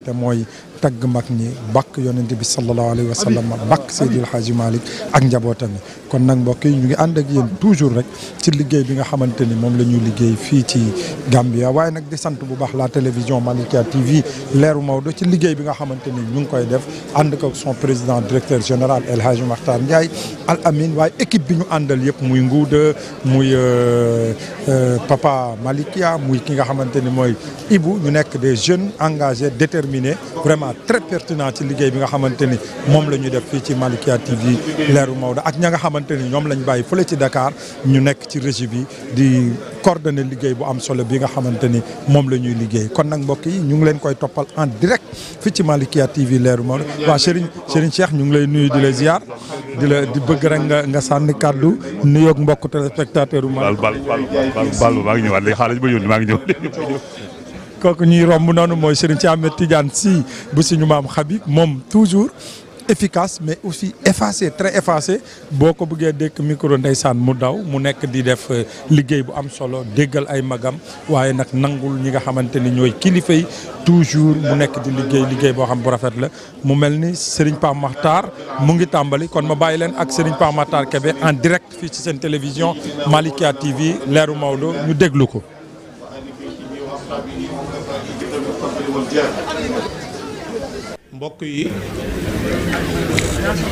te mooy tagg mag ñi bakk yonent bi sallallahu alayhi wa sallam bakk Seydil Hadji Malick ak njabootam yi kon nag mbokk yi ñu ngi ànd ak yéen toujours rek ci liggéey bi nga xamante ni moom la ñuy liggéey fii ci Gambia waaye nag di sant bu baax la télévision Malikia TV leeru Maodo ci liggéey bi nga xamante ni ñu ngi koy def ànd ko son président directeur général El Hadji Makhtar Ndiaye Al Amin waaye équipe bi ñu àndal yëpp muy Nguuda muy Papa Malikia muy ki nga xamante ni mooy Ibou ñu nekk des jeunes engagés déterminés vraiment très pertinent ci liggéey bi nga xamante ni moom la ñu def fii ci Malikia TV leeru Maodo ak ña nga xamante ni ñoom lañ bàyyi fële ci Dakar ñu nekk ci régie bi di coordonner liggéey bu am solo bi nga xamante ni moom la ñuy liggéey kon nag mbokk yi ñu ngi leen koy toppal en direct fii ci Malikia TV leeru Maodo waa Serigne Cheikh ñu ngi lay nuyu di la ziar di bëgg rek nga sànni kàddu nuyoog mbokk téléspectateur u maa ngi ñëwaat léegi xaalis ba yónni maa ngi ñëw kooku ñuy romb noonu mooy Serigne Cheikh Ahmed Tidiane Sy bu suñu maam Habib moom toujours efficace mais aussi effacé très effacé boo ko bëggee dékk micro ndeysaan mu daw mu nekk di def liggéey bu am solo déggal ay magam waaye nag nangul ñi nga xamante ni ñooy kilifa yi toujours mu nekk di liggéey boo xam bu rafet la mu mel ni Serigne Pape Makhtar mu ngi tàmbali kon ma bàyyi leen ak Serigne Pape Makhtar Kébé en direct fii ci seen télévision Malikia TV leeru Maodo ñu déglu ko. mbokk yi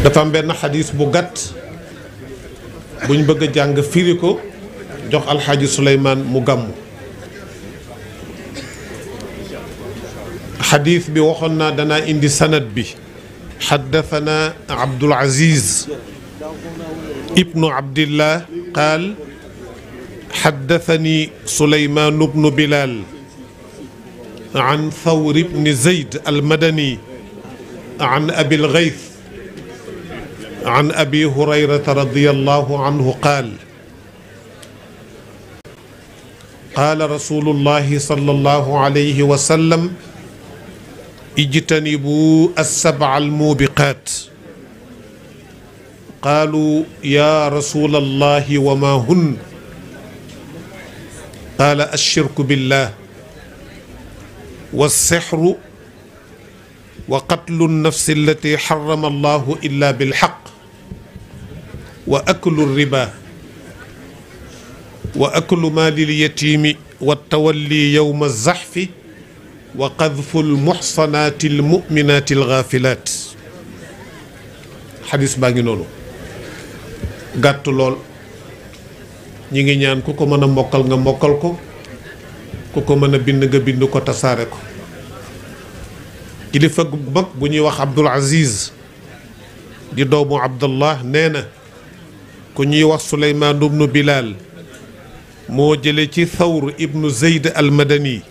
dafa am benn xadis bu gàtt buñ bëgg a jàng firi ko jox alxaaji Souleymane mu gàmm xadis bi waxoon naa danaa indi sanad bi xaddathana Abdul Aziz ibnu Abdillah qaal xaddathani Souleymane ibnu Bilal an Thawr ibn Zayd al-Madani an Abi al-Ghayth an Abi Hurayrata radiyallahu anhu qaal qaala rasulullahi sallallahu alayhi wa sallam ijtanibu as-sab'a al-mubiqaat qaalu ya rasulallahi wa ma hun qaala ash-shirku billah والسحر وقتل النفس التي حرم الله إلا بالحق وأكل الربا وأكل مال اليتيم والتولي يوم الزحف وقذف المحصنات المؤمنات الغافلات حديث باغي نونو gàtt lool ñi ngi ñaan ku ko mën a mokkal nga mokkal ko ku ko mën a bind nga bind ko tasaare ko kilifa gu mag bu ñuy wax Abdul Aziz di doomu Abdullah nee na ku ñuy wax Souleymane ibnu Bilal moo jële ci Thawr ibnu Zayd al-Madani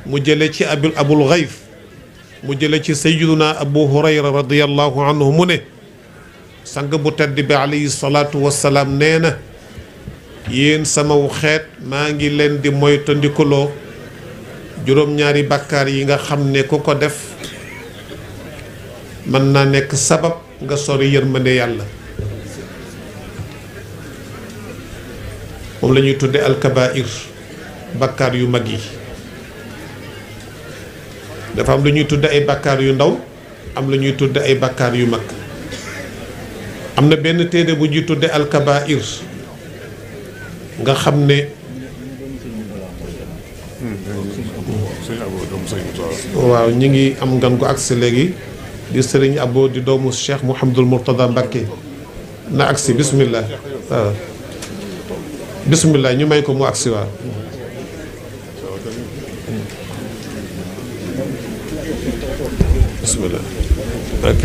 mu jële ci Abul Ghayth mu jële ci Sayyiduna Abu Hurayra radiyallahu anhu mu ne sang bu tedd bi alayhi salaatu wassalaam nee na yéen samaw xeet maa ngi leen di moytandikuloo juróom-ñaari bàkkaar yi nga xam ne ku ko def mën naa nekk sabab nga sori yërmande yàlla moom la ñuy tudde alkabair bàkkaar yu mag yi dafa am lu ñuy tudde ay bàkkaar yu ndaw am lu ñuy tudde ay bàkkaar yu mag am na benn téere bu ñuy tudde alkabair nga xam ne waaw ñi ngi am ngan gu agsi léegi di sëriñ Abo di doomu Cheikh Mouhamadul Mourtada Mbacké na agsi bismillah waaw bismillah ñu may ko mu agsi waaw bismillah ok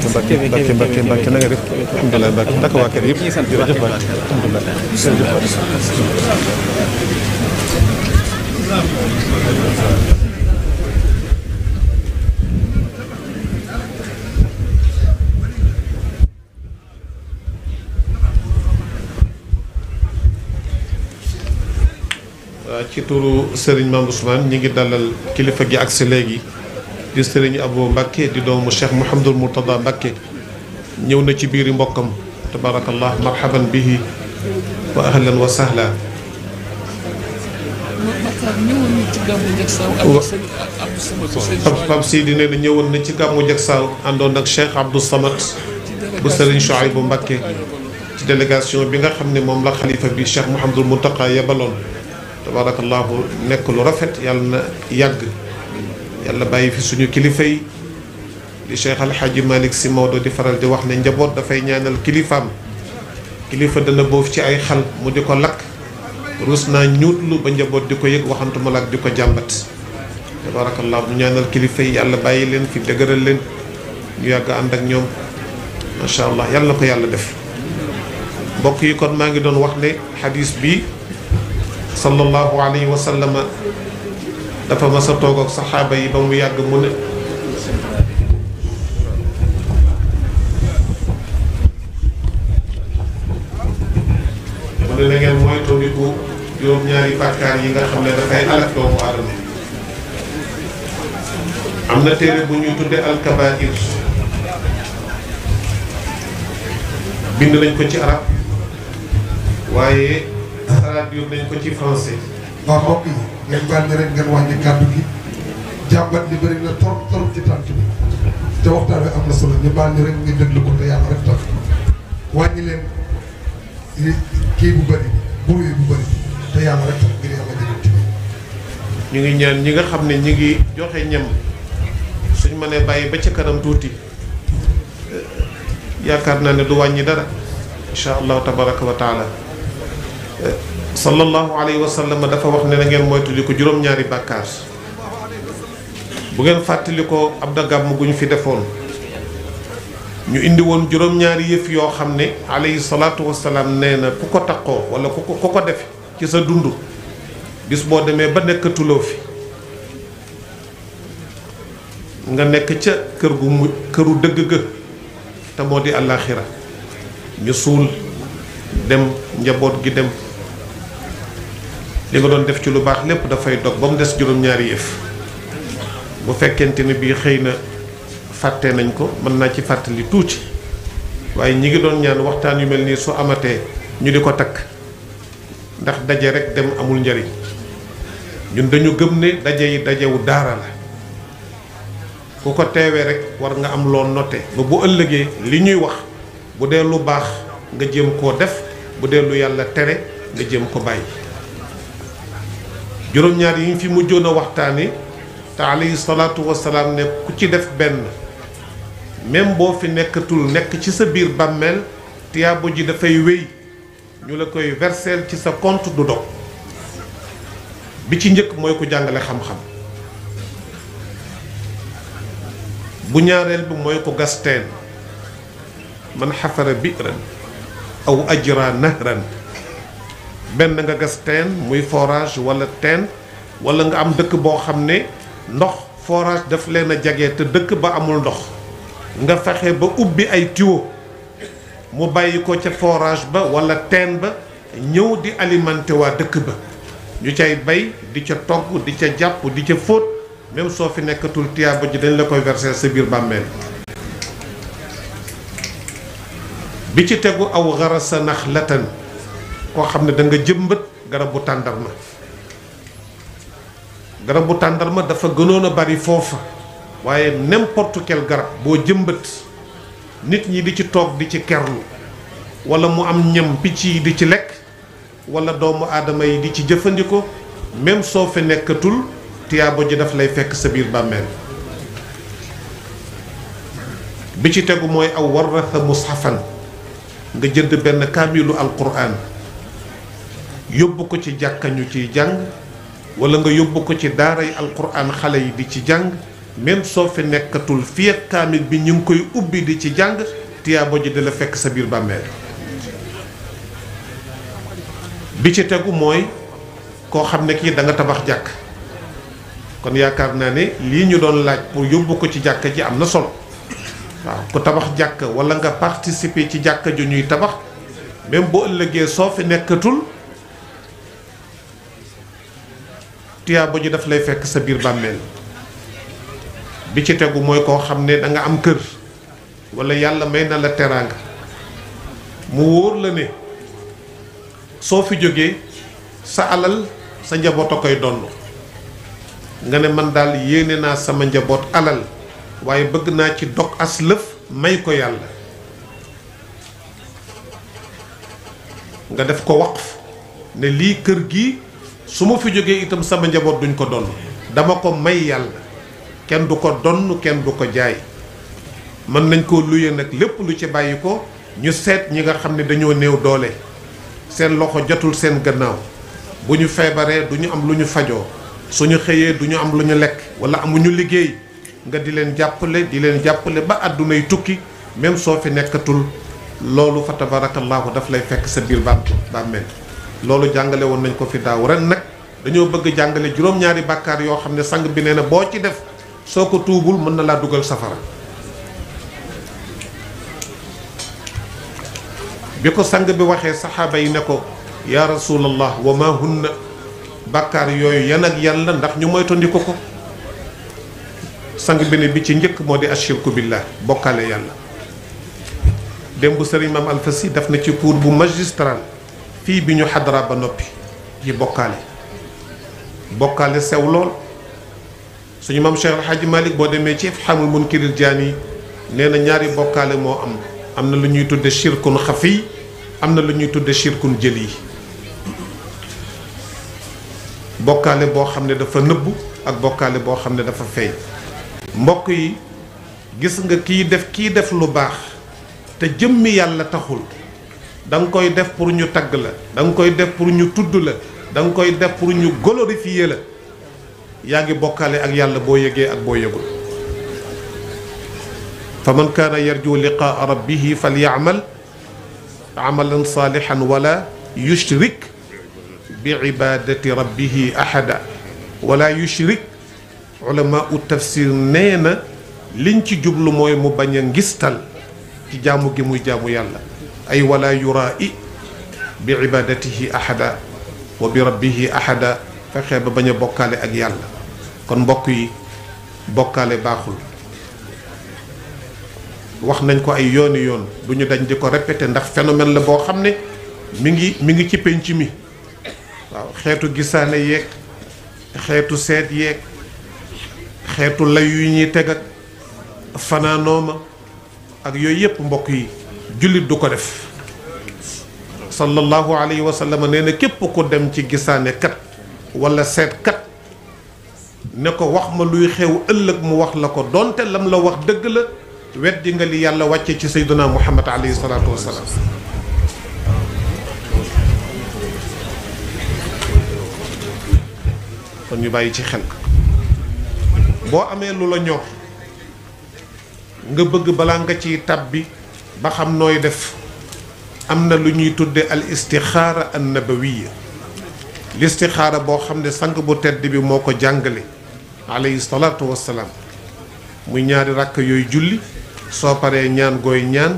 Mbacke na nga def alhamdulilah Mbacke naka waa kër yëpp jërëjëf Mbacke alhamdulilah ci turu Serigne Mame Ousmane ñi ngi dalal kilifa gi agsi léegi di Serigne Abou Mbacké di doomu Cheikh Mouhamadoul Mourtada Mbacké ñëw na ci biiri mbokkam tabarakallah marhaban bihi wa ahlan wa sahla. Pape Sidi nee na ñëwoon na ci gàmmu Jaksaaw àndoon ak Cheikh Abdou Samad bu Serigne Chouaïbou Mbacké ci délégation bi nga xam ne moom la xalifa bi Cheikh Mouhamadoul Mountakha yebaloon tabarakallahu nekk lu rafet yàlla na yàgg yàlla bàyyi fi suñu kilifa yi di Cheikh Alhaji Malick Sy Maodo di faral di wax ne njaboot dafay ñaanal kilifaam kilifa dana boof ci ay xal mu di ko lakk ruus naa ñuutlu ba njaboot di ko yëg waxantuma la ak di ko jàmbat tabarakallahu ñu ñaanal kilifa yi yàlla bàyyi leen fi dëgëral leen ñu yàgg ànd ak ñoom macha allah yàlla na ko yàlla def. mbokk yi kon maa ngi doon wax ne xadis bi sallallahu alayhi wa sallam dafa mas a toog ak saxaaba yi ba mu yàgg mu ne na ngeen moytandiku juróom-ñaari bàkkaar yi nga xam ne dafay alak doomu aadama. am na téere bu ñuy tudde alkabair bind nañ ko ci arab waaye traduire nañ ko ci français. waaw mbokk yi ngeen baal ne rek ngeen wàññi kàddu gi jàmbat li bëri na trop trop ci tànt bi te waxtaan wi am na solo ñu baal ne rek ngeen déglu ko te yàlla rek tax wàññi leen kii bu bëri bruit bu bëri te yàlla rek tax ngir yàlla jëlee ñu ngi ñaan ñi nga xam ne ñi ngi joxe ñam suñ mënee bàyyi ba ca kanam tuuti yaakaar naa ne du wàññi dara incha allahu tabaraka wa taala. sallallahu alayhi wa sallam dafa wax ne na ngeen moytu ko juróom-ñaari bàkkaar bu ngeen fàttali ko ab dagam gu ñu fi defoon ñu indi woon juróom-ñaari yëf yoo xam ne alayhi salaatu wasalaam nee na ku ko taqoo wala ku ko def ci sa dund bis boo demee ba nekkatuloo fi nga nekk ca këru dëgg ga te moo di àllaaxira ñu suul dem njaboot gi dem li nga doon def ci lu baax lépp dafay dog ba mu des juróom-ñaari yëf bu fekkente ne bii xëy na fàtte nañ ko mën naa ci fàttali tuuti waaye ñi ngi doon ñaan waxtaan yu mel nii su amatee ñu di ko takk ndax daje rek dem amul njariñ ñun dañu gëm ne daje yi dajewu daara la ku ko teewee rek war nga am loo noté ba bu ëllëgee li ñuy wax bu dee lu baax nga jéem koo def bu dee lu yàlla tere nga jéem ko bàyyi. juróom-ñaar yi ñu fi mujjoon a waxtaani te alayhi salaatu wasalaam ne ku ci def benn même boo fi nekkatul nekk ci sa biir bàmmeel tiyaabo ji dafay wéy ñu la koy verseel ci sa compte du dog bi ci njëkk mooy ku jàngale xam-xam bu ñaareel bi mooy ku gas teen man xafara bi'ran aw ajra nahran benn nga gas teen muy forage wala teen wala nga am dëkk boo xam ne ndox forage daf leen a jege te dëkk ba amul ndox nga fexe ba ubbi ay tuyau mu bàyyi ko ca forage ba wala teen ba ñëw di alimenter waa dëkk ba ñu cay bay di ca togg di ca jàpp di ca fóot même soo fi nekkatul tiyaaba ji dañ la koy verser sa biir bàmmeel bi ci tegu aw garasa naxlatan koo xam ne da nga jëmbat garabu tàndarma garabu tàndarma dafa gënoon a bari foofa waaye n'importe quel garab boo jëmbat nit ñi di ci toog di ci kerlu wala mu am ñam picc yi di ci lekk wala doomu aadama yi di ci jëfandikoo même soo fi nekkatul tiyaabo ji daf lay fekk sa biir bàmmeel bi ci tegu mooy aw warratha mushafan nga jënd benn kaamilu alquran yóbbu ko ci jàkka ñu ciy jàng wala nga yóbbu ko ci daaray alquran xale yi di ci jàng même soo fi nekkatul fii ak kaamil bi ñu ngi koy ubbi di ci jàng tiyaabo ji di la fekk sa biir bàmmeel bi ci tegu mooy koo xam ne kii da nga tabax jàkk kon yaakaar naa ne lii ñu doon laaj pour yóbbu ko ci jàkka ji am na solo waaw ku tabax jàkka wala nga participer ci jàkka ju ñuy tabax même bu ëllëgee soo fi nekkatul tiyaaba ji daf lay fekk sa biir bàmmeel. bi ci tegu mooy koo xam ne da nga am kër walla yàlla may na la teraanga mu wóor la ne soo fi jógee sa alal sa njaboot a koy donn nga ne man daal yéene naa sama njaboot alal waaye bëgg naa ci dog as lëf may ko yàlla nga def ko waqf ne lii kër gi su ma fi jógee itam sama njaboot duñ ko donn dama ko may yàlla kenn du ko donn kenn du ko jaay mën nañ koo luye nag lépp lu ci bàyyi ko ñu seet ñi nga xam ne dañoo néew doole seen loxo jotul seen gannaaw bu ñu feebaree du ñu am lu ñu fajoo suñu xëyee du ñu am lu ñu lekk wala amuñu liggéey nga di leen jàppale ba àddunay tukki même soo fi nekkatul loolu fa tabarakallahu daf lay fekk sa biir bàmmeel loolu jàngale woon nañ ko fi daaw ren nag dañoo bëgg jàngale juróom-ñaari bàkkaar yoo xam ne sang bi nee na boo ci def soo ko tuubul mën na laa dugal safara bi ko sang bi waxee saxaaba yi ne ko yaa rasulallah wa ma hunna bàkkaar yooyu yan ak yan la ndax ñu moytandiku ko sang bi ne bi ci njëkk moo di ashirku billah bokkaale yàlla démb sëriñ maam alfasi daf na ci cours bu magistral fii bi ñu xadara ba noppi yi bokkaale sew lool suñu maam Cheikh El Hadji Malick boo demee ci xamul munkiril jaani nee na ñaari bokkaale moo am na lu ñuy tudde shirkun xafi am na lu ñuy tudde shirkun jëli bokkaale boo xam ne dafa nëbbu ak bokkaale boo xam ne dafa feeñ mbokk yi gis nga kii def lu baax te jëmmi yàlla taxul da nga koy def pour ñu tagg la da nga koy def pour ñu tudd la da nga koy def pour ñu glorifier la yaa ngi bokkaale ak yàlla boo yëgee ak boo yëgul fa man kaana yarju liqaa rabbihi falyaamal amalan saalihan wala yushrik bi ibadati rabbihi ahada wala yushrik ulamaau tafsir nee na liñ ci jublu mooy mu bañ a ngistal ci jaamu gi muy jaamu yàlla ay wala yuraa'i bi ibadatihi ahada wa bi rabbihi ahada fexe ba bañ a bokkaale ak yàlla kon mbokk yi bokkaale baaxul wax nañ ko ay yooni yoon du ñu dañ di ko répété ndax phénomène la boo xam ne mi ngi ci penc mi waaw xeetu gisaane yeeg xeetu seet yeeg xeetu lay yu ñuy teg ak fanaanooma ak yooyu yépp mbokk yi jullit du ko def sallallahu alayhi wa sallam nee na képp ku dem ci gisaane kat wala seet kat ne ko wax ma luy xew ëllëg mu wax la ko donte lam la wax dëgg la weddi nga li yàlla wàcce ci sayyiduna muhammad alayhi salaatu wasalaam kon ñu bàyyi ci xel boo amee lu la ñor nga bëgg balaa nga ciy tàbbi ba xam nooy def am na lu ñuy tudde al istixaara an nabawiya listixaara boo xam ne sang bu tedd bi moo ko jàngale alayhi salaatu wassalaam muy ñaari ràkk yooyu julli soo paree ñaan gooy ñaan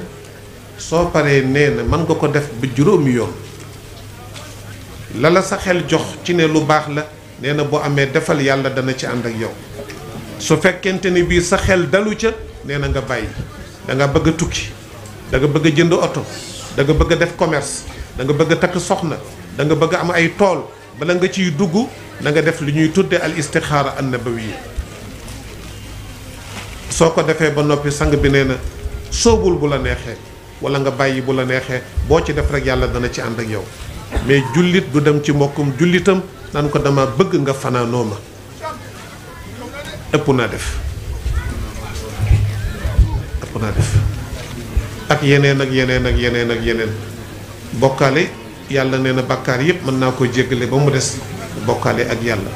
soo paree nee na mën nga ko def ba juróomi yoon la sa xel jox ci ne lu baax la nee na boo amee defal yàlla dana ci ànd ak yow su fekkente ni bii sa xel dalu ca nee na nga bàyyi da nga bëgg a tukki da nga bëgg a jënd oto da nga bëgg a def commerce da nga bëgg a takk soxna da nga bëgg a am ay tool bala nga ciy dugg da nga def li ñuy tudde al istixaara an nabawiyya soo ko defee ba noppi sang bi nee na soobul bu la neexee wala nga bàyyi bu la neexee boo ci def rek yàlla dana ci ànd ak yow mais jullit du dem ci mbokkum jullitam naan ko dama bëgg nga fanaanoo ma ëpp naa def ak yeneen ak yeneen ak yeneen ak yeneen bokkaale yàlla nee na bàkkaar yépp mën naa ko jéggale ba mu des bokkaale ak yàlla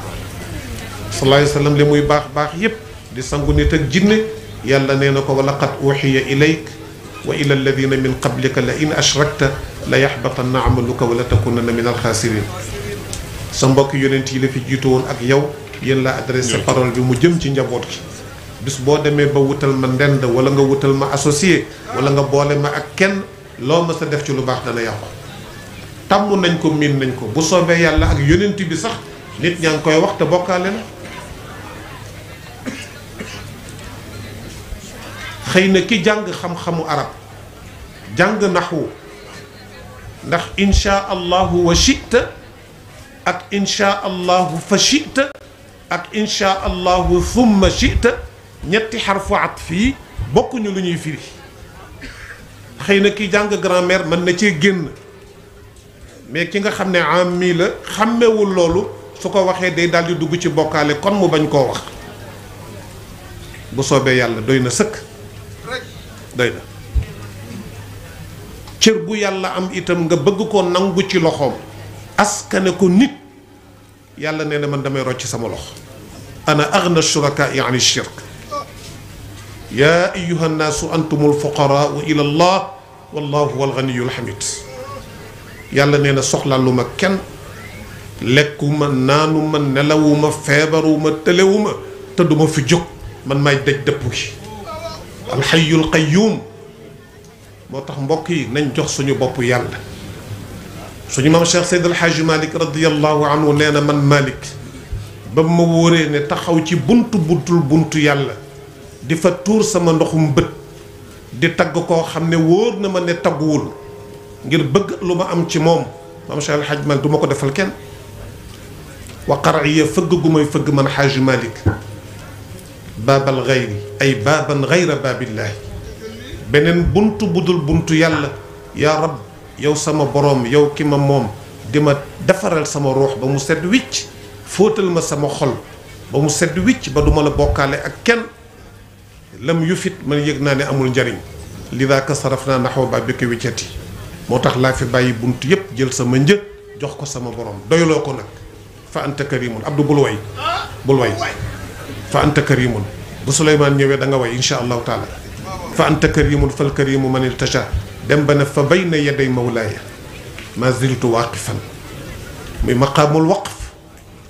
sallallahu alayhi wa sallam li muy baax baax yépp di sangu nit ak jinne yàlla nee na ko wa laqad uxiya ilayk wa ila alladina min qablika la in ashrakta la yaxbatanna amaluka wa la takunanna min alxaasirin sa mbokk yonent yi la fi jiitu woon ak yow yéen la adressé parole bi mu jëm ci njaboot gi bis boo demee ba wutal ma ndend wala nga wutal ma associé wala nga boole ma ak kenn loo ma sa def ci lu baax dana yàqu tàmm nañ ko miin nañ ko bu soobee yàlla ak yonent bi sax nit ñaa ngi koy wax te bokkaale la xëy na ki jàng xam-xamu arab jàng naxwu ndax insha allahu wa chita ak insha allahu fa chita ak insha allahu thumma chita ñetti xarfu atf fii bokkuñu lu ñuy firi xëy na ki jàng grammaire mën na cee génn mais ki nga xam ne am mii la xàmmewul loolu su ko waxee day daal di dugg ci bokkaale kon mu bañ koo wax bu soobee yàlla doy na sëkk doy na cër bu yàlla am itam nga bëgg koo nangu ci loxoom askane ko nit yàlla nee na man damay rocc sama loxo ana aghna shurakaai an shirk yaa ayyuha nnaasu antumul fuqaraau ila allah wallahu huwal ganiyyul hamid yàlla nee na soxlaaluma kenn lekkuma naanuma nelawuma feebaruma tëlewuma te duma fi jóg man may daj dëpp gi alxayyul qayyum moo tax mbokk yi nañ jox suñu bopp yàlla suñu maam Cheikh Seydi El Hadji Malick radiyallahu anhu nee na man Malick ba ma wóoree ne taxaw ci buntu yàlla di fa tuur sama ndoxum bët di tagg koo xam ne wóor na ma ne tagguwul ngir bëgg lu ma am ci moom maam Cheikh El Hadji Malick du ma ko defal kenn wa qar'iya fëgg gu may fëgg man Hadji Malick baabal xayri ay baaban xayra baabillaahi beneen buntu budul buntu yàlla yaa rab yow sama boroom yow ki ma moom di ma defaral sama ruux ba mu sedd wicc fóotal ma sama xol ba mu sedd wicc ba duma la bokkaale ak kenn lam yu fit man yëg naa ne amul njariñ li daaka saraf naa naxwa ba bi ko wiccati moo tax laa fi bàyyi bunt yépp jël sama një jox ko sama borom doyloo ko nag fa anta karimun abdu bul way fa anta karimun bu Suleymaan ñëwee da nga way insha allahu taala fa anta karimun fal karimu man iltaja dem ba ne fa bayna yaday mawlaaya ma ziltu waaqifan muy maqaamul waqf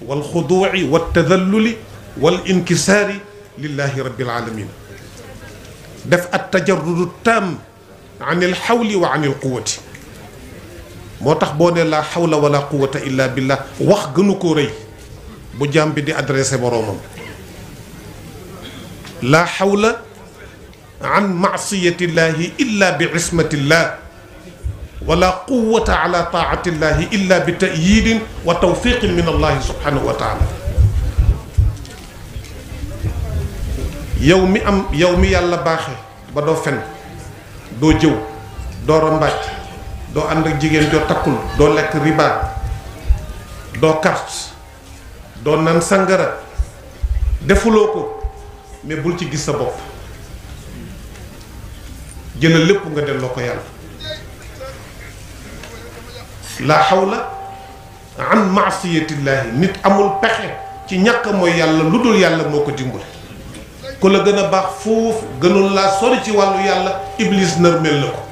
wal xuduuci wal tadalluli wal inkisaari lillahi rabbil alamin def at tajarrudu taam an il xawli wa an il quwati moo tax boo ne laa xawla wala quwata illa billah wax gënu ko rëy bu jaam bi di adressé boroomam laa xawla an maasiyatillahi illa bi ismatillah wala quwata ala taatillahi illa bi ta'yidin wa tawfiqin min allahi subhanahu wa taala yow mi yàlla baaxe ba doo fen doo jëw doo rambaaj doo ànd ak jigéen joo takkul doo lekk riba doo carte doo naan sangara defuloo ko mais bul ci gis sa bopp jëlal lépp nga delloo ko yàlla laa xawla an maasiyatillaahi nit amul pexe ci ñàkk mooy yàlla lu dul yàlla moo ko dimbali ku la gën a baax foofu gënul laa sori ci wàllu yàlla iblis nërmeel la ko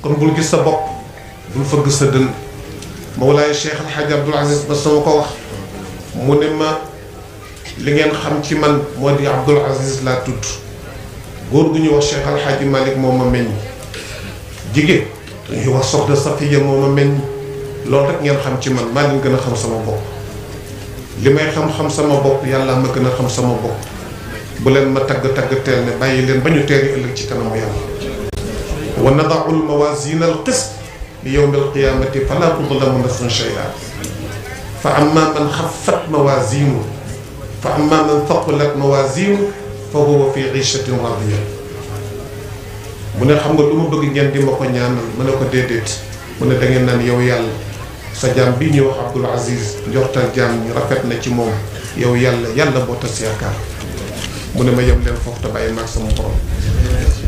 kon bul gis sa bopp bul fëgg sa dënn Mawlaay Cheikh El Hadj Abdoul Aziz ba sama ko wax mu ne ma li ngeen xam ci man moo di Abdoul Aziz laa tudd góor gu ñuy wax Cheikh El Hadj Malick moo ma meññ jigéen dañuy wax soxna Safiya moo ma meññ loolu rek ngeen xam ci man maa leen gën a xam sama bopp li may xam-xam sama bopp yàlla ma gën a xam sama bopp bu leen ma tagg teel ne bàyyi leen ba ñu teeri ëllëg ci kanamu yàlla wa nadau lmawasina alqist li yowmi alqiyamati fala tudlamu nafsun shay'a fa amma man xaffat mawasinu fa amma man thaqulat mawasinu fa huwa fi ishatin radiya mu ne xam nga lu ma bëgg ngeen di ma ko ñaanal mu ne ko déedéet mu ne da ngeen naan yow yàlla sa jaam bii ñuy wax Abdoul Aziz njortal jaam ñi rafet na ci moom yow yàlla boo tas yaakaar mu ne ma yem leen foofu te bàyyi maag sama borom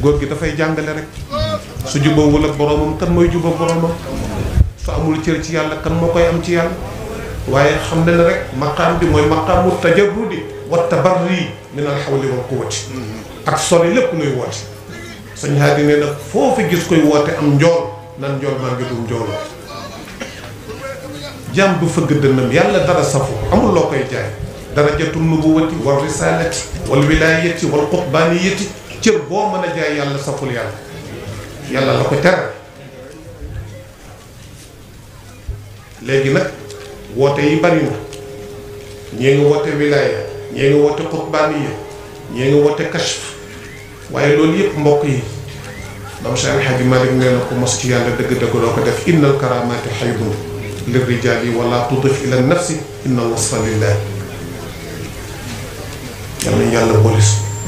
góor gi dafay jàngale rek su jubawul ak boromam kan mooy juba boromam su amul cër ci yàlla kan moo koy am ci yàlla waaye xam ne rek maqaam bi mooy maqaamu tajarrudi wa tabarri min al hawli wal quwwati ak sori lépp luy woote sañ haadi nee na foofu gis koy woote am njool nan njool maa ngi dum njool jaam du fëgg dënnam yàlla dara safu amul loo koy jaay darajatu nubuwati wal risalati wal wilayati wal qutbaniyati cër boo mën a jaay yàlla saful yàlla la ko teral léegi nag woote yi bari na ñee ngi woote wilaaya ñee ngi woote xutbaaniya ñee ngi woote kashf waaye loolu yëpp mbokk yi Maam Cheikh El Hadji Malick nee na ko mos ci yàlla dëgg-dëgg doo ko def innal karamati xaybun lirrijali wala tudif ila nafsi inna wasfa lillahi yàlla nañu yàlla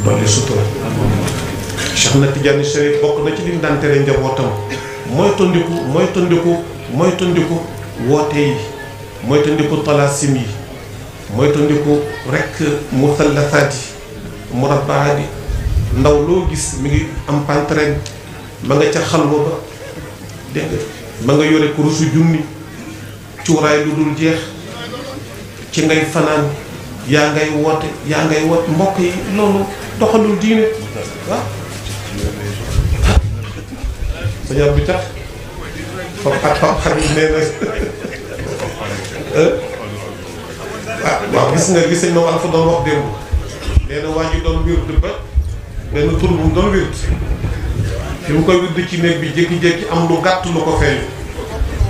dolli sutura. Cheikh na Tidiane Chérif bokk na ci li mu daan tere njabootam mooy tondiku woote yi mooy tondiku talaasim yi mooy tondiku rek musallafaat yi murabbaat yi ndaw loo gis mi ngi am pantrain ma nga ca xalwa ba dégg nga ma nga yore kurusu junni cuuraay lu dul jeex ci ngay fanaan yaa ngay woote mbokk yi loolu doxalul diine waaw sañar bi tax fam xarit nee na waaw gis nga li sëñ moom Alfa doon wax démb nee na waa ji doon wird ba benn tur bu mu doon wird fi mu koy wird ci néeg bi jékki-jékki am lu gàtt lu ko feeñ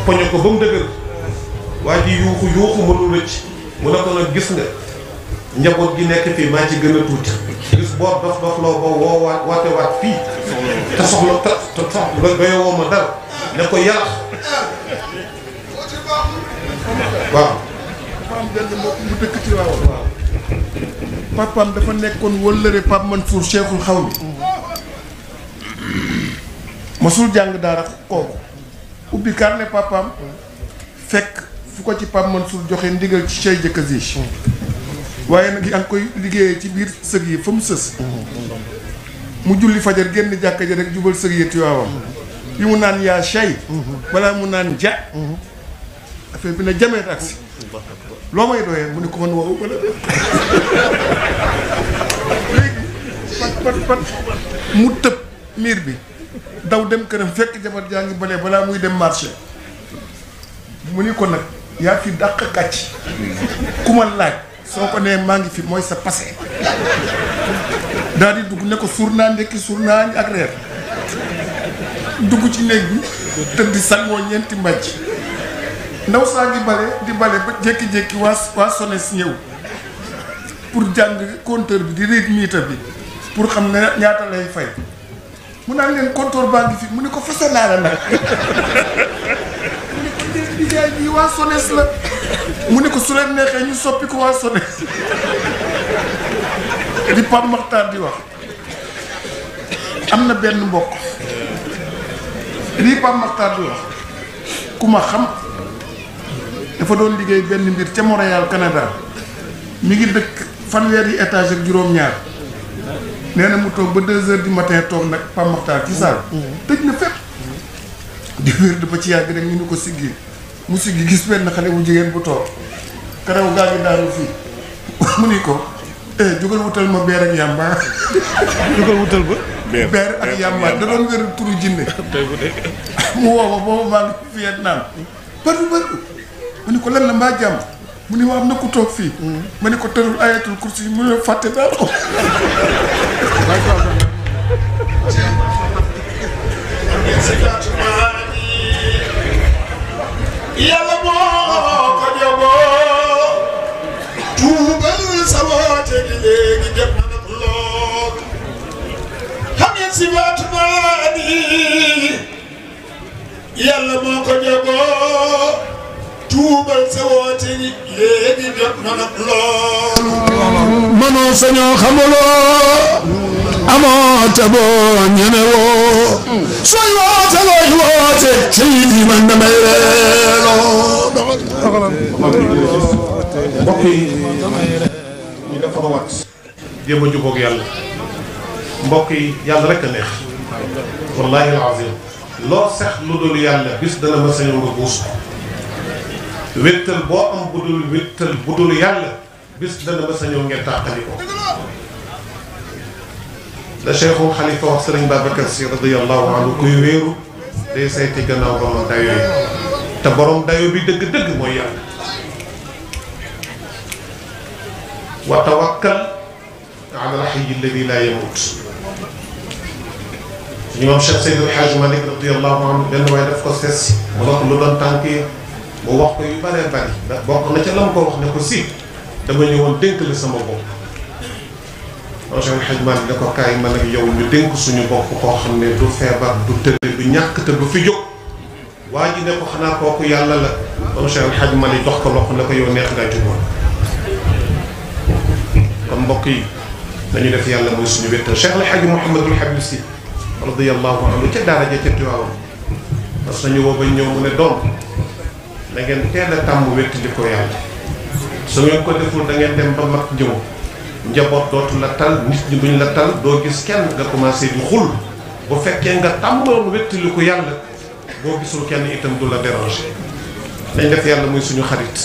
poñe ko ba mu dëgër waa ji yuuxu mënul rëcc mu ne ko nag gis nga njaboot gi nekk fii maa ci gën a tuuti gis boo dof loo ba woo waat fii te soxla doye woo ma dara ne ko yàlla waaw am benn mbokk mu dëkk ci waaw papaam dafa nekkoon wëllëre Pape Mansour Cheikhul Xawmi masul jàng daara kooku ubbi carnet papaam fekk fu ko ci Pape Mansour joxe ndigal ci Cheikh Jëkkësi waaye nag yaa ngi koy liggéeyee ci biir sëg yi fa mu sës mu julli fajar génn jàkka ja rek jubal sëg yi Tiwaawam bi mu naan yaa Cheikh balaa mu naan ja affaire bi na jamee taksi loo may doyee mu ne ko man wow bala de léegi pat mu tëb miir bi daw dem këram fekk jabar jaa ngi balee balaa muy dem marché mu ni ko nag yaa fi dàq kàcc ku ma laaj soo ko nee maa ngi fi mooy sa passé daal di dugg ne ko suur naa ndekki suur naa añ ak reer dugg ci néeg bi tëdd di sangoo ñeenti mbàjj ndaw saa ngi di bale ba jékki-jékki waa SONES ñëw pour jàng compteur bi di réeg miita bi pour xam ne ñaata lay fay mu naan leen compteur baa ngi fi mu ne ko fase naa la nag mu ne ko ndéeg liggéey bi waa SONES la mu ne ko su leen neexee ñu soppi ko waa SONES di Pape Makhtar di wax am na benn mbokk lii Pape Makhtar di wax ku ma xam dafa doon liggéey benn mbir ca Montréal Canada mi ngi dëkk fanweeri étage ak juróom-ñaar nee na mu toog ba 2 heures du matin toog nag Pape Makhtar ci saal tëj na fépp di wér ba ci yàgg rek ñu ni ko siggi mu siggi gis benn xale bu jigéen bu toog karaw gaa ngi daanu fii mu ni ko jógal wutal ma beer ak yàmba jógal wutal ba beer ak yàmba da doon wér turu jinne mu woo ma boobu maa ngi Vietnam bari ma ni ko lan la mbaa jàmm mu ni ma am na ku toog fii ma ni ko tërul ayatul kursi yi mu ne fàtte daal ko yàlla moo ko joboo tuubal sa woote gi léegi jot na nag lool xam ngeen si waatu naa ni yàlla moo ko joboo tuubal sa woote gi léegi jot na nag lool mënoo sañoo xamuloo amoo te boo ñemewoo sooy woote looy woote ci man damay reeloo mbokk yi ñu defar wat jéem a jubóog yàlla mbokk yi yàlla rek a neex wallahi alazim loo sex lu dul yàlla bis dana ma sañoo nga buus wéttal boo am budul wéttal budul yàlla bis dana ma sañoo ngeen tàqali ko la Cheikhul Xalifa wax sëriñ Babacar Si radiyallahu anhu kuy wéeru day sayti gannaaw borom dayo yi te borom dayo bi dëgg-dëgg mooy yàlla wa tawakkal ala al-hayy alladi laa yamut suñu moom Cheikh Seydil Hadj Malick radiyallahu anhu benn waaye daf ko sees mu ne ko lu doon tànk yi mu wax ko yu bëree bëri ndax bokk na ca la mu ko wax ne ko si dama ñëwoon dénk la sama bopp. Cheikh El Hadj Malick ne ko kaay man ak yow ñu dénk suñu bopp koo xam ne du feebar du tëdd du ñàkk te du fi jóg. waa ji ne ko xanaa kooku yàlla la. Cheikh El Hadj Malick jox ko loxo ne ko yow neex ngaa jubóo. kon mbokk yi nañu def yàlla mooy suñu wéttal. Cheikh El Hadj Mouhamadul Habib Sy radiyallahu anhu ca daara ja ca Tiwaawan parce que ñu woo ba ñëw mu ne doom da ngeen teel a tàmm wéttali ko yàlla su ngeen ko deful da ngeen dem ba mag ñëw njaboot dootu la tal nit ñi duñ la tal doo gis kenn nga commencé di xul bu fekkee nga tàmmoon wéttali ko yàlla boo gisul kenn itam du la déranger. nañ def yàlla muy suñu xarit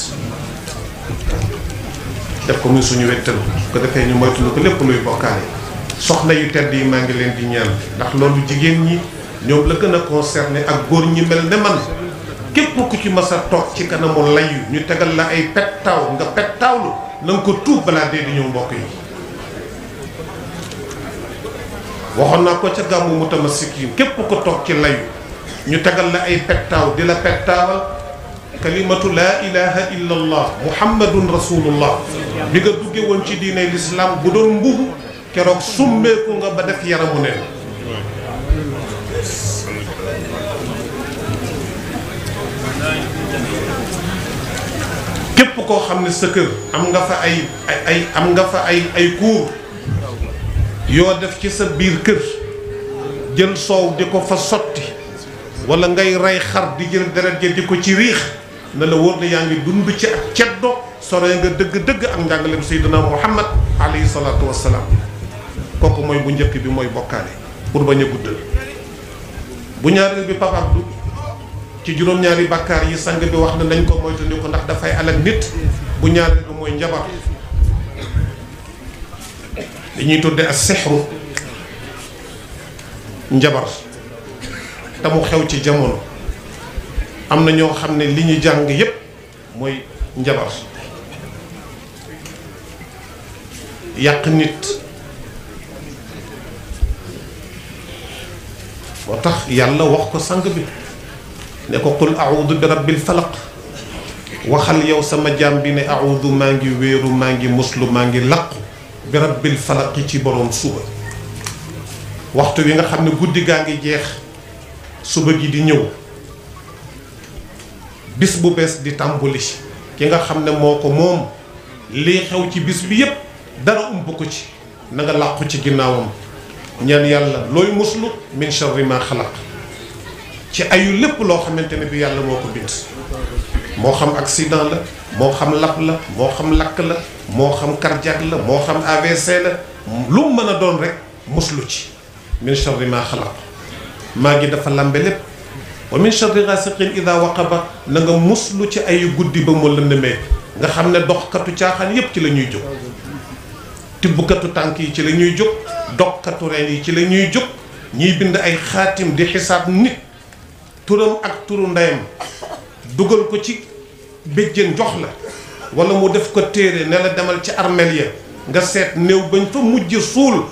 def ko muy suñu wéttal ko defee ñu moytu ko lépp luy bokkaale. soxna yu tedd yi maa ngi leen di ñaan ndax loolu jigéen ñi ñoom la gën a concerné ak góor ñi mel ne man képp ku ci mas a toog ci kanamu layu ñu tegal la ay pettaaw nga pettaawlu na nga ko tuub balaa dee di ñëw mbokk yi. waxoon naa ko ca gàmmu Mutamassikin képp ko toog ci layu ñu tegal la ay pettaaw di la pettaawal kalimatu laa ilaha illa allah muhammadun rasulullah bi nga dugge woon ci diine l'islam bu doon mbubu keroog summeeku nga ba def yaramu neen. képp koo xam ne sa kër am nga fa ay cours yoo def ci sa biir kër jël soow di ko fa sotti wala ngay rey xar di jël deret ja di ko ci riix na la wóor na yaa ngi dund ci ak ceddo sore nga dëgg-dëgg ak njàngaleem Seydina Muhammad alayhi salaatu wassalaam. kooku mooy bu njëkk bi mooy bokkaale pour bañ a guddal. bu ñaareel bi Papa Abdou ci juróom-ñaari bàkkaar yi sang bi wax na nañ ko moytundi ko ndax dafay alal nit. bu ñaareel bi mooy njabar li ñuy tudde as sixru njabar te mu xew ci jamono am na ñoo xam ne li ñu jàng yépp mooy njabar yàq nit. moo tax yàlla wax ko sang bi ne ko qul a'udhu bi rabbil falaq waxal yow sama jaam bi ne a'udhu maa ngi wéeru maa ngi muslu maa ngi laqu bi rabbil falaq ci boroom suba. waxtu wi nga xam ne guddi gaa ngi jeex suba gi di ñëw bis bu bees di tàmbuli ki nga xam ne moo ko moom lii xew ci bis bi yépp dara ump ko ci na nga làqu ci ginnaawam. ñaan yàlla looy muslu min sharri ma xalaq ci ayu lépp loo xamante ne bi yàlla moo ko bind moo xam accident la moo xam lap la moo xam lakk la moo xam cardiaque la moo xam AVC la lu mu mën a doon rek muslu ci min sharri ma xalaq maa ngi dafa lambe lépp wa min sharri ghasiqin ida waqaba na nga muslu ci ayu guddi ba mu lëndëmee nga xam ne doxkatu caaxaan yépp ci la ñuy jóg tibbkatu tànk yi ci la ñuy jóg dokkatu reen yi ci la ñuy jóg ñiy bind ay xaatim di xisaab nit turam ak turu ndeyam dugal ko ci béjjén jox la wala mu def ko téere ne la demal ci armeel ya nga seet néew bañ fa mujj suul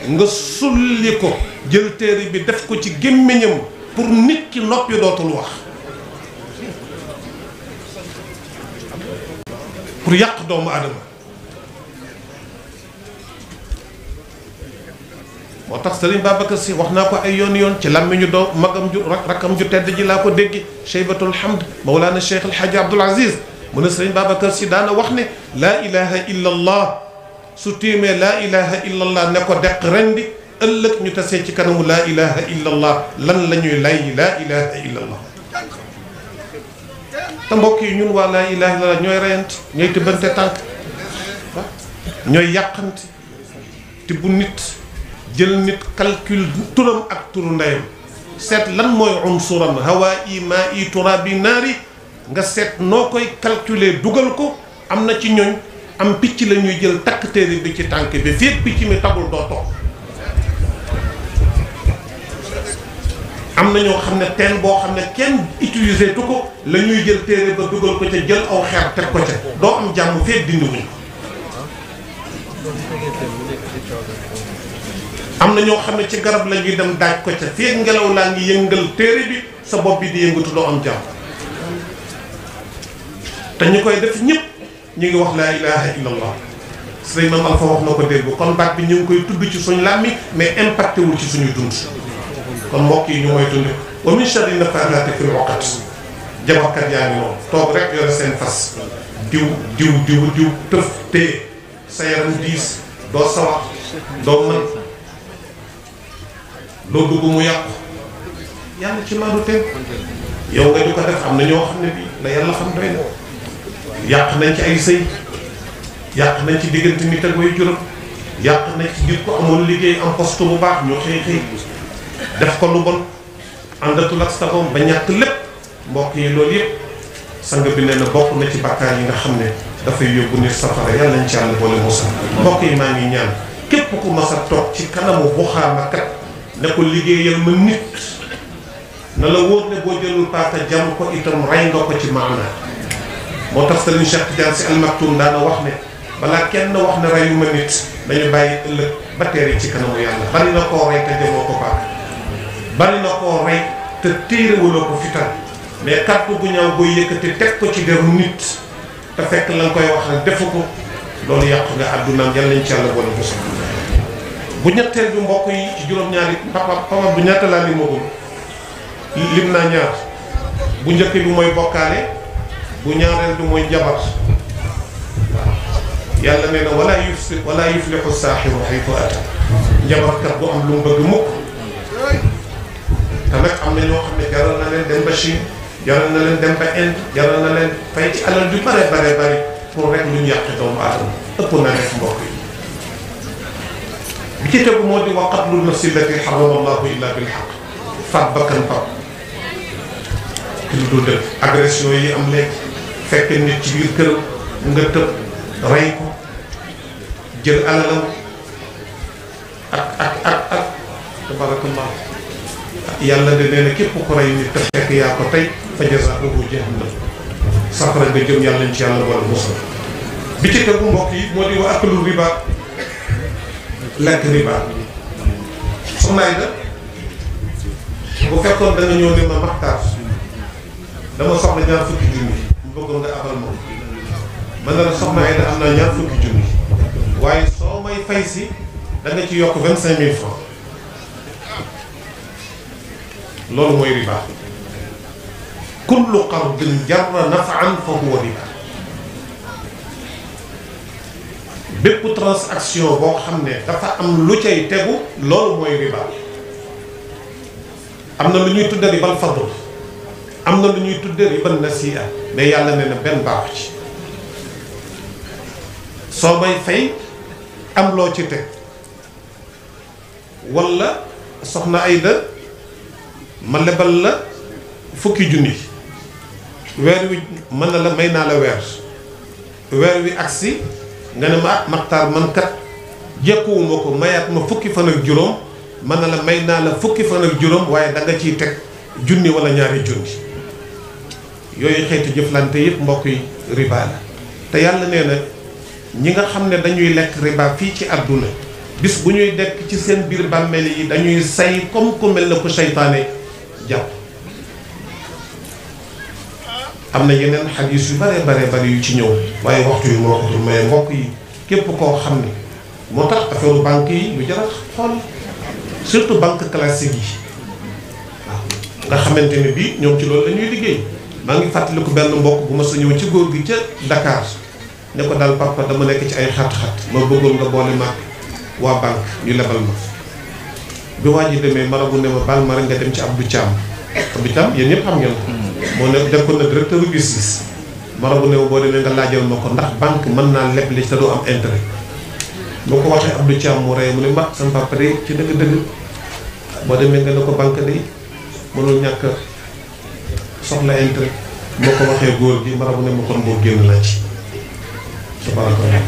nga sulli ko jël téere bi def ko ci gémmiñam pour nit ki noppi dootul wax pour yàq doomu aadama. moo tax Serigne Babacar Sy wax naa ko ay yoon ci làmmiñu doom magam ju rakkam ju tedd ji laa ko dégg Cheybatul Hamd Mawlana Cheikh El Hadj Abdoul Aziz mu ne Serigne Babacar Sy daana wax ne laa ilaha illa allah su téemee laa ilaha illa allah ne ko deq rendi ëllëg ñu tasee ci kanamu laa ilaha illa allah lan la ñuy lay laa ilaha illa allah. te mbokk yi ñun waa laa ilaha illa allah ñooy reyante ñooy tibbante tànk ñooy yàqante te bu nit jël nit calcul turam ak turu ndeyam seet lan mooy unsuram hawaa i maa i turaabi naari nga seet noo koy calculer dugal ko am na ci ñooñ am picc la ñuy jël takk téere bi ci tànk bi fii picc mi tagul doo toog am na ñoo xam ne teen boo xam ne kenn utiliser tu ko la ñuy jël téere ba dugal ko ca jël aw xeer teg ko ca doo am jàmm fee dindi wuñ am na ñoo xam ne ci garab la ñuy dem daaj ko ca fii ngelaw laa ngi yëngal téere bi sa bopp bi di yëngatu doo am jàmm te ñu koy def ñëpp ñu ngi wax laa ilaha illallah sëriñ Maam Alpha wax na ko dégg kon baat bi ñu ngi koy tudd ci suñu làmmi mais impacté wul ci suñu dund kon mbokk yi ñu mooy dund wa min sharri naffaathaati fil uqad jabarkat yaa ngi noonu toog rek yore seen fas diw tëf téye sa yaram diis doo sawar doo mën loo dugg mu yàqu yàlla ci maadu teg yow nga di ko def am na ñoo xam ne bii la yàlla xam doy na yàq nañ ci ay sëy yàq nañ ci diggante nit ak way juróom yàq nañ ci nit ko amoon liggéey am poste bu baax ñu xëy def ko lu bon àndatul ak sagoom ba ñàkk lépp mbokk yi loolu yëpp sang bi nee na bokk na ci bàkkaar yi nga xam ne dafay yóbbu nit safara yàlla nañ ci yàlla boole musa mbokk yi maa ngi ñaan képp ku mas a toog ci kanamu buxaama kat ne ko liggéeyal ma nit na la wóor ne boo jëlul paaka jam ko itam rey nga ko ci maana moo tax Serigne Cheikh Tidiane Sy Al Maktoum daana wax ne balaa kenn wax ne reyu ma nit dañu bàyyi ëllëg ba teeri ci kanamu yàlla bari na koo rey te jamoo ko paaka bari na koo rey te téerewuloo ko fital mais kàddu gu ñaaw booy yëkkati teg ko ci deru nit te fekk la nga koy wax rek defu ko loolu yàqu nga àddunaam yàlla nañ ci yàlla boole ko bu ñetteel bi mbokk yi ci juróom-ñaari papa bu ñaata laa limagul lim naa ñaar bu njëkk bi mooy bokkaale bu ñaareel bi mooy jabar waaw yàlla nee na wala yuflihu saaxiru xaytu ata njabarkat bu am lu mu bëgg mukk te nag am na ñoo xam ne jaral na leen dem ba Chine jaral na leen dem ba Inde jaral na leen fay ci alal ju bare bari pour rek lu ñu yàq doomu aadama ëpp naa def mbokk yi bi ci tegu moo di wa qatlu nafsi allati harrama allahu illa bil haqq faat bakkan faat ci lu dul dëgg agression yi am léegi fekk nit ci biir këram nga tëb rey ko jël alalam ak tabarakallah yàlla de nee na képp ku rey nit te fekk yaa ko tey fa jazaa'uhu jahannam safara nga jëm yàlla nañ ci yàlla wala musal bi ci tegu mbokk yi moo di wa aklu riba lekk riba soxna Ayda bu fekkoon da nga ñëw ne ma Maxtaar dama soxla ñaar fukki junni mu bëggoon nga abal moom man na la soxna Ayda am naa ñaar fukki junni waaye soo may fay si da nga ci yokk 25 000 francs loolu mooy riba kullu qardin jarra naf'an fa huwa riba bépp transaction boo xam ne dafa am lu cay tegu loolu mooy riba am na lu ñuy tudde ribal fadl am na lu ñuy tudde ribal nasi'a mais yàlla nee na benn baaxu ci soo may fay am loo ci teg walla soxna Ayda ma lebal la fukki junni weer wi mën na la may naa la weer wi agsi nga ne ma Maxtaar man kat jekkuwuma ko mayaat ma fukki fan ak juróom mën na la may naa la fukki fan ak juróom waaye da nga ciy teg junni wala ñaari junni yooyu xeeti jëflante yëpp mbokk yi riba la te yàlla nee na ñi nga xam ne dañuy lekk riba fii ci àdduna bis bu ñuy dekk ci seen biir bàmmeel yi dañuy say comme ku mel na ko seytaane jàpp am na yeneen xadiis yu bare yu ci ñëw waaye waxtu yu moo ko dul mais mbokk yi képp koo xam ne moo tax affaire banque yi lu jar a xool surtout banque classique yi waaw nga xamante ne bii ñoom ci loolu la ñuy liggéey maa ngi fàttaliku benn mbokk bu ma sa ñëw ci góor gi ca Dakar ne ko daal papa dama nekk ci ay xat-xat ma bëggoon nga boole ma waa banque ñu lebal ma bi waa ji demee marabu ne ma baal ma rek nga dem ci Abdou Thiam yéen ñëpp xam ngeen ko moo ne def ko na directeur bu gis-gis marabu ne ma boo demee nga laajal ma ko ndax banque mën naa leble te doo am intérêt boo ko waxee Abdou Thiam mu rey mu ne ma sama papa de ci dëgg-dëgg boo demee nga ne ko banque de mënul ñàkk soxla intérêt moo ko waxee góor gi marabu ne ma kon boo génn naa ci subhanallah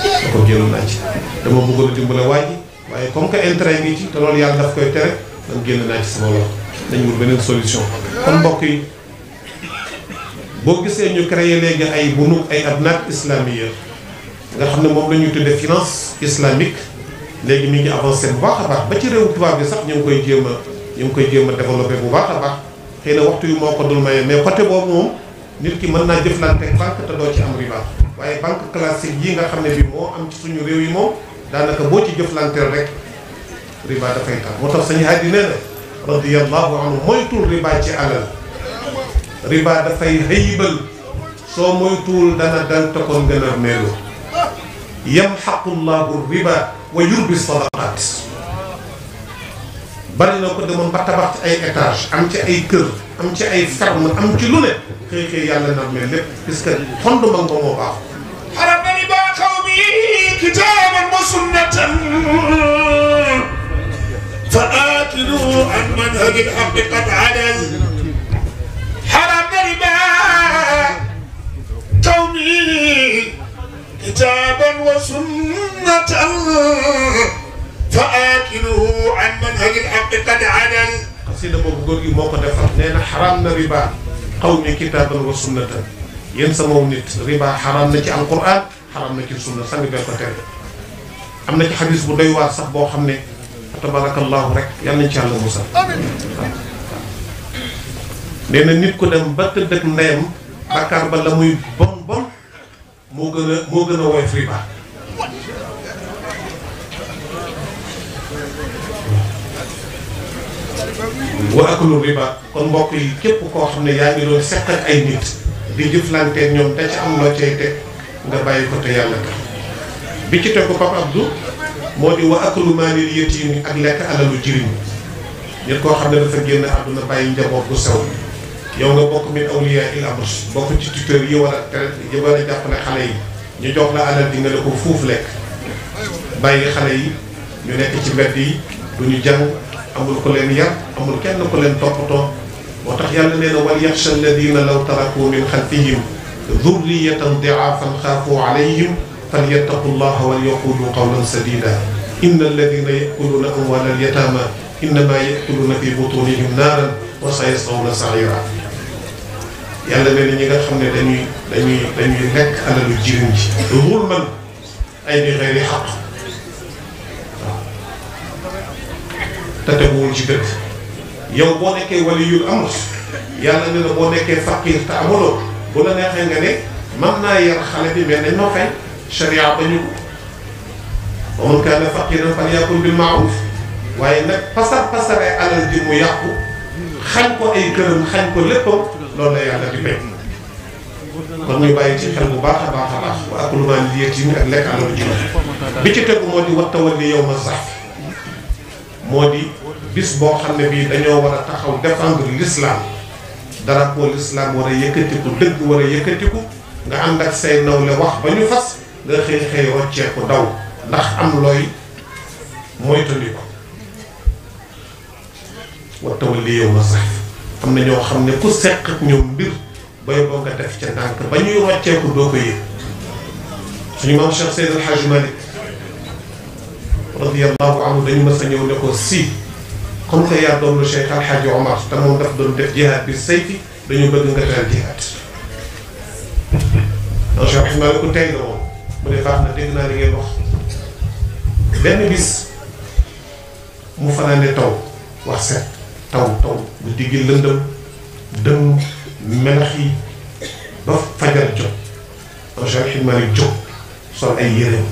da ko génn naa ci dama bëggoon a dimbale waa ji waaye comme que intérêt ngi ci te loolu yàlla daf koy tere man génn naa ci sama loxo dañu wut beneen solution kon mbokk yi boo gisee ñu créé léegi ay bunuk ay abnaat islamiyya nga xam ne moom la ñuy tuddee finance islamique léegi mi ngi avancé bu baax a baax ba ci réewu tubaab bi sax ñu ngi koy jéem a développé bu baax a baax xëy na waxtu yu moo ko dul maye mais côté boobu moom nit ki mën naa jëflante banque te doo ci am riba waaye banque classique yi nga xam ne bi moo am ci suñu réew yi moom daanaka boo ci jëflanteel rek riba dafay tax moo tax sañu haadi nee na radiyallahu anhu moytul riba ci alal riba dafay xëyibal soo moytuwul dana dal te kon gën a meelu yamxaqu llahu riba wa yurbi sadaqat bari na ko demoon ba tabax ci ay étage am ci ay kër am ci ay ferme am ci lu ne xëy xëy yàlla na mel lépp puisque fondement ko moo baax حرم ربا قومي كتابا وسنة فآكلوا عن منهج الحق قد عدل حرم ربا قومي كتابا وسنة فآكلوا عن منهج الحق قد عدل xasida boobu góor gi moo ko defar nee na xaraam na riba qawmi kitaaban wa sunnatan yéen sama nit riba xaraam na ci alquran xaraam na ci sunna sang bee ko tere am na ci xadis bu doy waar sax boo xam ne tabarakallahu rek yal nañ ci yàlla musal nee na nit ku dem ba tëdd ak ndeyam bakkaar ba la muy bon bon moo gën a woyof riba wa aklu riba kon mbokk yi képp koo xam ne yaa ngi doon seq ak ay nit di jëflanteeg ñoom da ci am loo cay teg nga bàyyi ko te yàlla tax bi ci teg ko Papa Abdou moo di wa aklu maalil yatiimi ak lekk alalu jirim nit koo xam ne dafa génn àdduna bàyyi njaboot bu sew yow nga bokk min awliyaa il amr bokk ci tuteur yi war a jàppale xale yi ñu jox la alal di nga ne ko fuuf lekk bàyyi xale yi ñu nekk ci mbedd yi du ñu jàng amul ko leen yar amul kenn ko leen toppatoo moo tax yàlla nee na wal yaxsha alladina law taraku min xalfihim dhurriyatan di'afan xaafu alayhim falyattaqu llaha wal yaqulu qawlan sadida inna alladina yakuluna amwala alyatama innama yakuluna fi butunihim naaran wa sayaslawna sa'ira yàlla nee na ñi nga xam ne dañuy lekk alalu jirim ji zulman ay bi xeyri xaq te teguwul ci dëkk yow boo nekkee waliyul amr yàlla ne la boo nekkee faqir te amuloo bu la neexee nga ne man naa yar xale bi mais nañ ma fay sharia ba ñu wa man kaana faqiran falyakul bil ma'ruf waaye nag pasaree alal ji mu yàqu xañ ko ay këram xañ ko léppam loolu la yàlla di bay kon ñu bàyyi ci xel bu baax a baax a baax wa aklu maalil yatiimi ak lekk alalu jirim bi ci tegu moo di wa tawalli yawma zahf moo di bis boo xam ne bii dañoo war a taxaw défendre l'islam drapeau l'islam war a yëkkatiku dëgg war a yëkkatiku nga ànd ak say nawle wax ba ñu fas nga xëy rocceeku daw ndax am looy moytandiku wa tawalli yawma zahf am na ñoo xam ne ku seq ak ñoom mbir bay boo nga def ca ndànk ba ñuy rocceeku doo ko yëg suñu maam Cheikh Seydi El Hadji Malick radiyallahu anhu dañu mës a ñëw ne ko si comme que yaa doon lu Cheikh El Hadji Omar te moom daf doon def jihaad bi sayfi dañu bëgg nga teel jihaad donc Cheikh Malick ku tey la moom mu ne baax na dégg naa li ngeen wax benn bis mu fanaane taw wax set taw bu diggi lëndëm dënn melax yi ba fajar jot donc Cheikh Malick jóg sol ay yéreem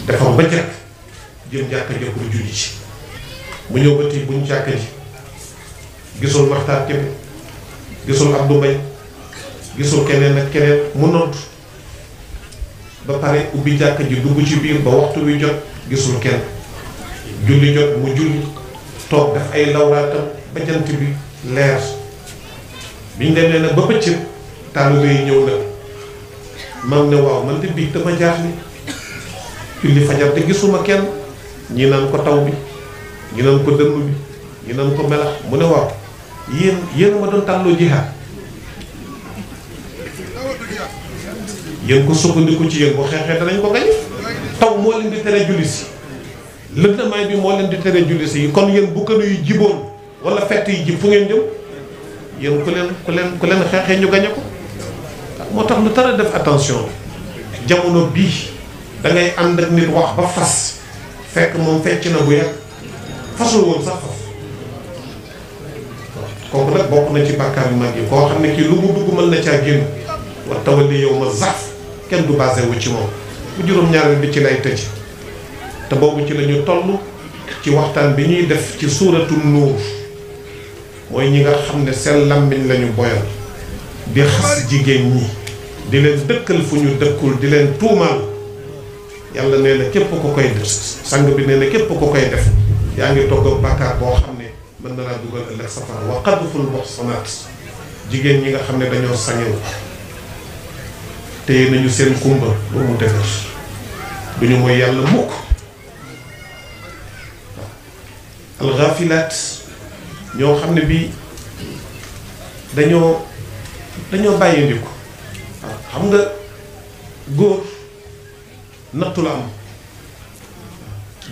defar ba jekk jëm jàkka ji pour julli ci mu ñëw ba tii buñ jàkka ji gisul Maxtaar Kebe gisul Abdou Mbaye gisul keneen ak keneen mu nodd ba pare ubbi jàkka ji dugg ci biir ba waxtu wi jot gisul kenn julli jot mu julli toog def ay lawraatam ba jant bi leer biñ demee nag ba bëccëg taalibe yi ñëw nag maam ne waaw man de biig dama jaaxle julli fajar te gisuma kenn ñi naan ko taw bi ñi naan ko dënn bi ñi naan ko melax mu ne waaw yéen ma doon tàlloo jihaad yéen ko sukkandiku ci yéen bu xeexee danañ ko gañ taw moo leen di tere julli si lëndamaay bi moo leen di tere julli si kon yéen bu kënu yu jiboon wala fett yi jib fu ngeen jëm yéen ku leen xeexee ñu gañe ko moo tax lu tara def attention jamono bii da ngay ànd ak nit wax ba fas fekk moom fecc na bu yàgg fasul woon sax fas kooku nag bokk na ci bàkkaar yu mag yi koo xam ne kii lu mu dugg mën na caa génn wa tawalli yow ma zaf kenn du basé wu ci moom bu juróom-ñaareel bi ci lay tëj te boobu ci la ñu toll ci waxtaan bi ñuy def ci suuratu nuur mooy ñi nga xam ne seen làmmiñ la ñu boyal di xas jigéen ñi di leen dëkkal fu ñu dëkkul di leen tuumaal yàlla nee na képp ko koy def sang bi nee na képp ko koy def yaa ngi togg ak bàkkaar boo xam ne mën na laa dugal ëllëg safara wa qadful muhsanaat jigéen ñi nga xam ne dañoo sañew téye nañu seen kumba ba mu dëgër duñu mooy yàlla mukk alxaafilaat ñoo xam ne bii dañoo bàyyi ndiku waaw xam nga góor nattu la am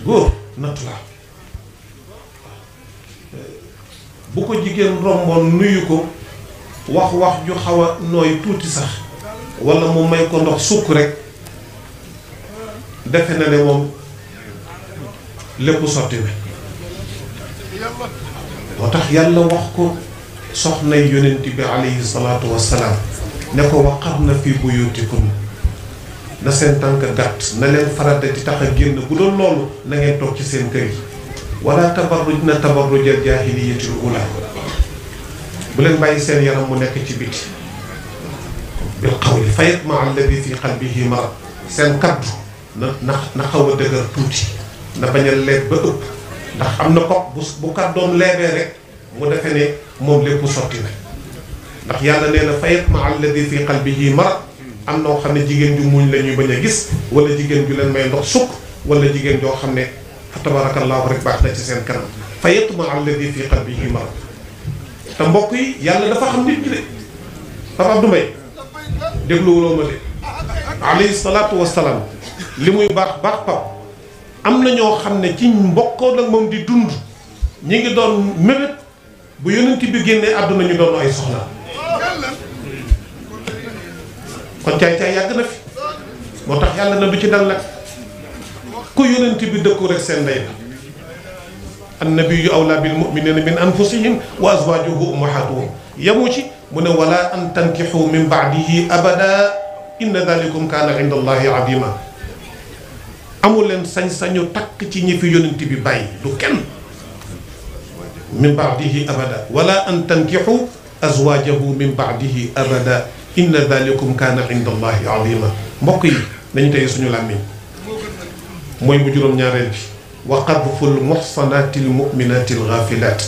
góor nattu la am bu ko jigéen romboon nuyu ko wax ju xaw a nooy tuuti sax walla mu may ko ndox sukk rek defe na ne moom lépp sotti bi moo tax yàlla wax ko soxnay yonent bi alayhi salaatu wassalaam ne ko waqarna fi buyutikum na seen tànk gàtt na leen farata di tax a génn bu doon loolu na ngeen toog ci seen kër yi wala tabarruj na tabarrujal jaahiliyatil ula bu leen bàyyi seen yaram mu nekk ci biti bil qawli fa yatma alladi fi qalbihi marad seen kaddu na xaw a dëgër tuuti na bañ a leeb ba ëpp ndax am na ko bu kàddoom leebee rek mu defe ne moom lépp sotti na ndax yàlla nee na fa yatma alladi fi qalbihi marad am noo xam ne jigéen ju muñ la ñuy bañ a gis wala jigéen ju leen may ndox sukk wala jigéen joo xam ne fa tabarakallahu rek baax na ci seen kanam fa yatma alladi fi qalbihi marad te mbokk yi yàlla dafa xam nit ñi de Papa Abdou Mbaye dégluwuloo ma de alayhi salaatu wassalaam li muy baax baax pap am na ñoo xam ne ci mbokkoo nag moom di dund ñi ngi doon mébét bu yonent bi génnee àdduna ñu doon ay soxla kon caay-caay yàgg na fi moo tax yàlla na du ci dal nag ku yonent bi dëkku rek seen ndey la annabiyyu awlaa bil mu'miniina min anfusihim wa azwaajuhu ummahatuhum yamu ci mu ne wala an tankixu min baadihi abada inna dalikum kaana inda allahi azima amul leen sañ-sañu takk ci ñi fi yonent bi bàyyi du kenn min baadihi abada wala an tankixu azwaajahu min baadihi abada inna dalikum kaana inda allahi azima mbokk yi nañu tey suñu làmmiñ mooy bu juróom-ñaareel bi wa qadful muhsanaati lmuminaati alxaafilaat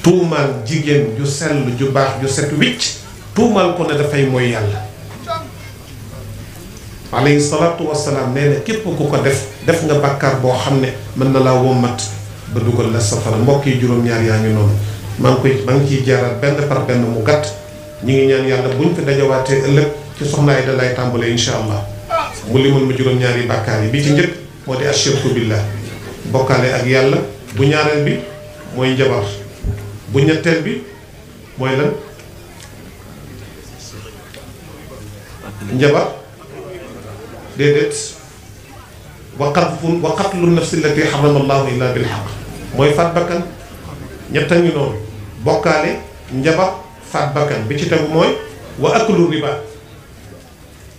tuumaal jigéen ju sell ju baax ju set wicc tuumaal ko ne dafay mooy yàlla alayhi salaatu wassalaam nee na képp ku ko def nga bàkkaar boo xam ne mën na laa wommat ba dugal la safara mbokk yi juróom-ñaar yaa ngi noonu maa ngi ciy jaaraat benn par benn mu gàtt ñi ngi ñaan yàlla buñ fi dajawaatee ëllëg ci soxna Ayda lay tàmbalee insha allah mu limal ma juróom-ñaar yi bàkkaar yi bi ci njëkk moo di ashirku billah bokkaale ak yàlla bu ñaareel bi mooy njabar bu ñetteel bi mooy lan njabar déedéet wa qatlu nafsi allati harrama allahu illa bil haqq mooy faat bakkan ñetta ngi noonu bokkaale njabar faat bakkan bi ci tegu mooy wa aklu riba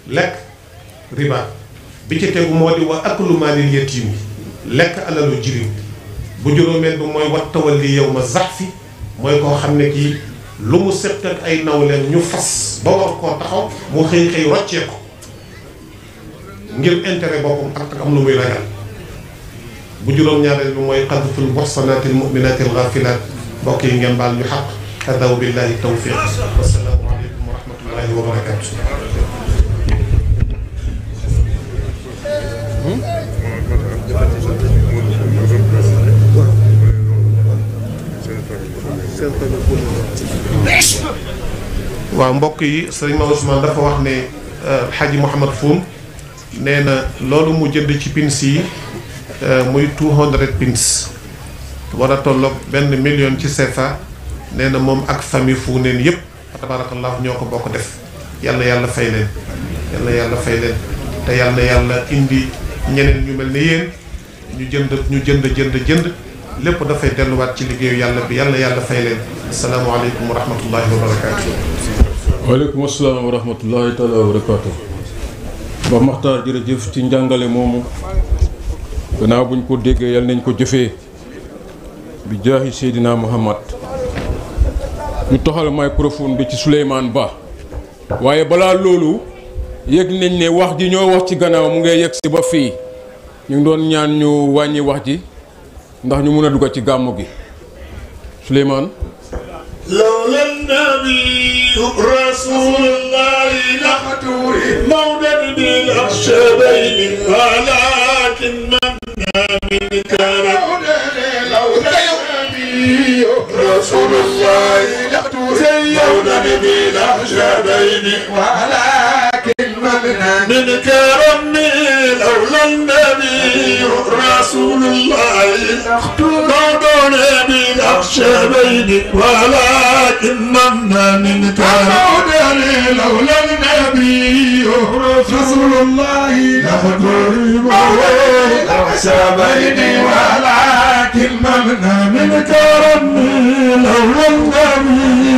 lekk riba bi ci tegu moo di wa aklu maalil yatiim lekk alalu jirim bu juróomeel bi mooy wat tawalli yawma zahfi mooy koo xam ne kii lu mu sëq ak ay nawleen ñu fas ba war koo taxaw mu xëy roccee ko ngir intérêt boppam ak am lu muy ragal bu juróom-ñaareel bi mooy qadful muhsanaati almu'minaati alghaafilaat mbokk yi ngeen baal ñu xaq hada billahi tawfiq wassalaamu aleykum wa rahmatullahi wa barakatuh waaw mbokk yi sëriñ Maodo Ousmane dafa wax ne Hadji Mouhamad Foum nee na loolu mu jënd ci pins yi muy 200 pins war a tolloog 1 million ci CFA nee na moom ak famille fu neen yëpp tabarakallah ñoo ko bokk def yàlla yàlla fay leen yàlla yàlla fay leen te yàlla yàlla indi ñeneen ñu mel ne yéen ñu jënd lépp dafay delluwaat ci liggéeyu yàlla bi yàlla yàlla fay leen asalaamaaleykum wa rahmatullahi wa barakaatu. waaleykum asalaam wa rahmatullahi taala wa barakaatu. Ba Maxtaar jërëjëf ci njàngale moomu gannaaw buñ ko déggee yal nañ ko jëfee bi jaahi Seydina Muhammad. ñu toxal microphone bi ci Souleymane Ba waaye balaa loolu yëg nañ ne wax ji ñoo wax ci gannaaw mu ngay yegg si ba fii ñu ngi doon ñaan ñu wàññi wax ji ndax ñu mun a dugg ci gàmmu gi Souleymane. لولا النبي رسول الله لقدور مولد بالأخشبين ولكن منا من كرم لولا النبي رسول الله لقدور مولد بالأخشبين ولكن منا من كرم لولا النبي رسول الله لقدور مولد بالأخشبين ولكن منا من كرم لولا النبي رسول الله لقدور مولد بالأخشبين ولكن منا من كرم لولا النبي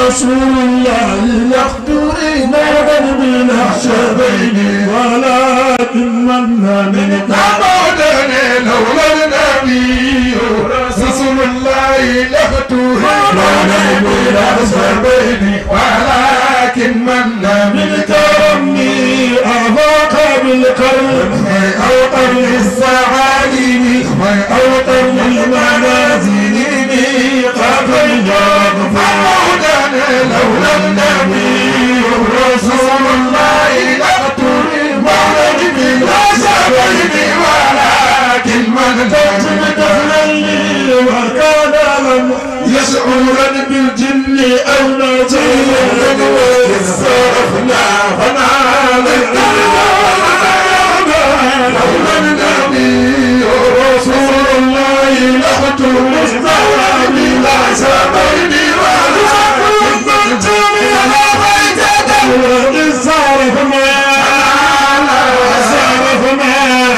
رسول الله لقدور مولد بالأخشبين ولكن منا من كرم لولا النبي رسول الله لقدور مولد بالأخشبين ولكن منا من كرم أفاق بالقرن أو قرن السعادين أو قرن المنازل ميقات الجار فمولانا لولا النبي رسول الله لقدور مولد بالأخشبين ولكن من تجد الليل وكان من يشعر بالجن أو نجيل صرفنا فنال لولا النبي رسول الله لقدور بالأخشبين ولكن من جميع بيت صرفنا صرفنا